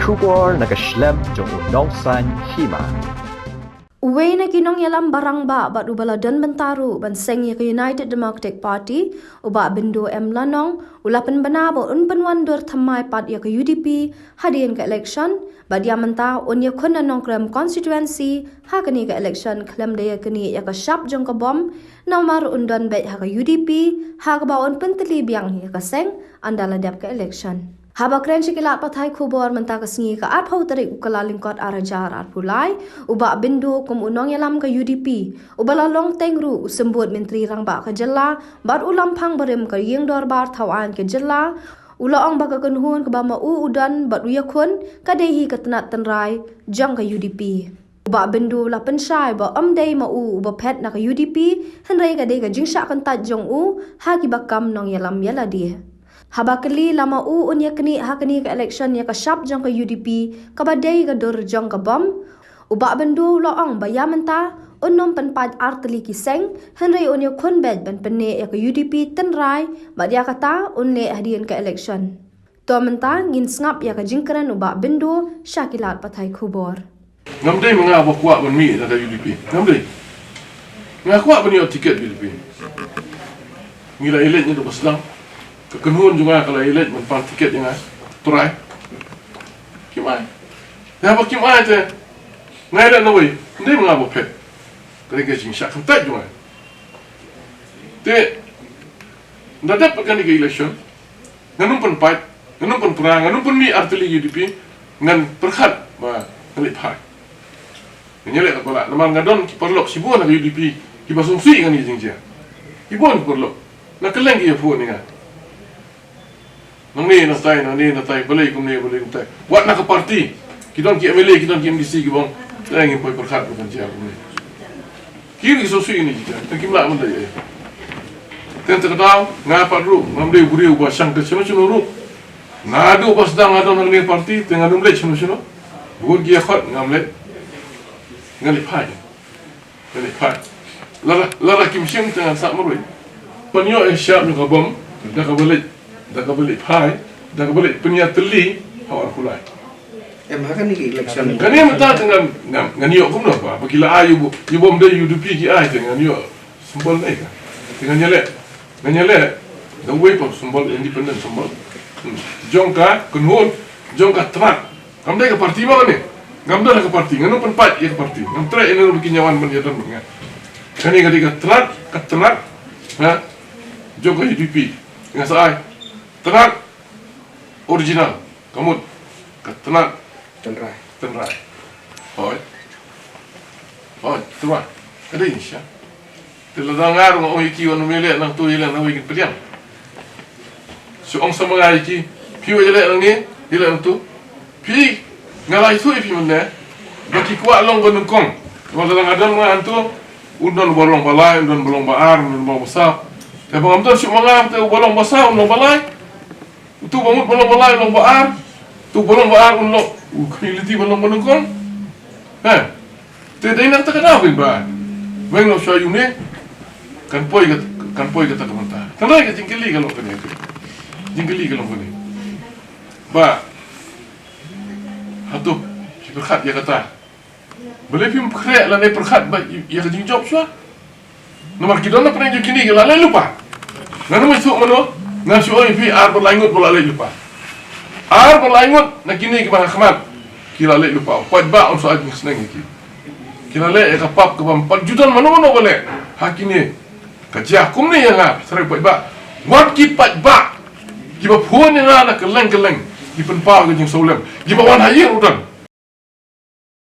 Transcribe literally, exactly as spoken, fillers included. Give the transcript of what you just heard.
Khubor na ka shlem jong u Nongsaiñ Hima. Uwei na ki nongïalam ba rangbah bad uba la don bynta ruh ban seng ïa ka United Democratic Party, u Bah Bindo M Lanong, u la pynbna ba un pynwandur thymmai pat ïa ka U D P hadien ka election, bad ïa mynta un ïakhun na Nongkrem constituency ha kane ka election khlem da ïaknieh ïa ka shap jong ka bom, namar un don beit ha ka U D P, ha kaba un pyntylli biang ïa ka seng ynda la dep ka election. Haba kren sha ki lad pathai khubor mynta ka sngi ka arphew tarik u Kyllalyngkot ar hajar arphew lai, u Bah Bindo kum u nongïalam ka U D P, uba la long teng ruh u symbud Myntri Rangbah ka jylla, bad u lamphang barim ka ïing dorbar thawaiñ ka jylla, u la ong ba ka kynhun kaba ma u u don bad u ïakhun ka dei hi ka tnat tynrai jong ka U D P. U Bah Bindo u la pynshai ba ym dei ma u uba phet na ka U D P, hynrei ka dei ka jingshah kyntait jong u ha kiba kam nongïalam ïalade. Haba kylli la ma u un ïaknieh ha kane ka election ïa ka shap jong ka U D P kaba dei ka dur jong ka bom, u Bah Bindo u la ong ba ïa mynta un ym pynpait ar tylli ki seng, hynrei un ïakhun beit ban pynneh ïa ka U D P tynrai, bad ïa kata un leh hadien ka election. To mynta ngin sngap ïa ka jingkren u Bah Bindo sha ki lad pathai khubor. Ngam dei ma nga ba kwah ban mih na ka U D P. Ngam dei. Nga kwah ban ïoh tiket U D P. Ngi la elect ngi da ba sdang. Ka kynhun jong nga ka la elect ban pan tiket ïa nga. Trai. Kim ai. Ïa ba kim ai te. Nga elect na wei. Ngam dei ma nga ba phet. Ka dei ka jingshah kyntait jong nga. Te nda dep kane ka election, ngan ym pynpait, ngan ym pynpra, ngan ym pynmih ar tylli U D P, ngan pyrkhat ba ngan leit phai. Ngan ïaleh kat ba lah, namar nga don ki paralok shibun na ka U D P kiba sngewsih ïa kane ka jingjia. Shibun ki paralok. Na kylleng ki ïa phone ïa nga. Nangne natai, nangne natai, balei kumne, balei kumtai. Wat na ka party. Ki don ki M L A, ki don ki M D C, ki ba ong, eh, ngim poi pyrkhat ba kan jia kumne. Ki ri sngewsih ïa kane ka jingjia. Tang kim lah ban leh ei ei. Te hynta ka daw, nga pat ruh ngam dei u briew ba shang te shano shano ruh. Naduh ba sdang nga don hangne ha party, te ngan ym leit shano shano. Bun ki ïa khot, ngam leit. Ngan leit phai. Ngan leit phai. Lada, lada kim shim te ngan sah marwei. Pynïoh ïa ka shap jong ka bom da kaba leit, da kaba leit phai, da kaba leit pynïatylli ha u Arphew Lai. Em, ha kane ka election. Kane mynta te ngan, ngan, ngan ïoh kumno ba, ba ki la ai ïa u, ïa u bom, dei U D P ki ai, te ngan ïoh symbol ne ka. Te ngan ïaleh, ngan ïaleh da uwei pat u symbol, independent symbol. Hmm. Jong ka kynhun, jong ka tnat. Ngam dei ka party ba kane. Ngam don ka party, ngan ym pynpait ïa ka party. Ngam treh ïa ngi ruh ba kin ïa wan ban ïa don bad nga. Kane ka dei ka tnat, ka tnat, ha, jong ka U D P. Nga sa ai tnat original, ka mut ka tnat tynrai. Tynrai. Hooid. Hooid, tynrai. Ka dei shisha. Te lada nga ruh nga ong ïa ki, wan ym ïaleh nangto, ïaleh nangwei, kin pdiang. Shu ong sa ma nga ïa ki, phi wat ïaleh nangne, ïaleh nangto. Phi, nga la ïathuh ïa phi mynne ba ki kwah long ba nyngkong. Namar lada nga don ma nga hangto, un don ba long ba lai, un don ba long ba ar, un don ba long ba saw. Te ba ngam don shuh ma nga, te uba long ba saw un long ba lai. Uto uba mut ba long ba lai un long ba ar. Uto uba long ba ar un long, u kmie lynti ba long ba nyngkong. He. Te dei na kata ka daw, phin ba weng noh shuwa ïa une. Kan poi ka, kan poi kata ka bynta. Tang dei ka jingkylli ka long kane. Jingkylli ka long kane. Ba hato phi pyrkhat ïa kata? Balei phim khreh lane pyrkhat ba ïa ka jingjop shuwa? Namar ki don na pdeng jong kine ki la leit lypa. Ngan ym ïathuh mano, ngan shu ong ïa phi, ar bad lai ngut ba la leit lypa. Ar bad lai ngut na kine kiba nga khmat ki la leit lypa. U paidbah un sa ai jingsneng ïa ki. Ki la leh ïa ka pap kaba ym pat ju don mano mano ba leh ha kine. Ka jia kumne ïa nga, syrei paidbah. Wat ki paidbah kiba phone ïa nga na kylleng kylleng, ki pynpaw ïa ka jingsawlem. Kiba wan ha ïing ruh don.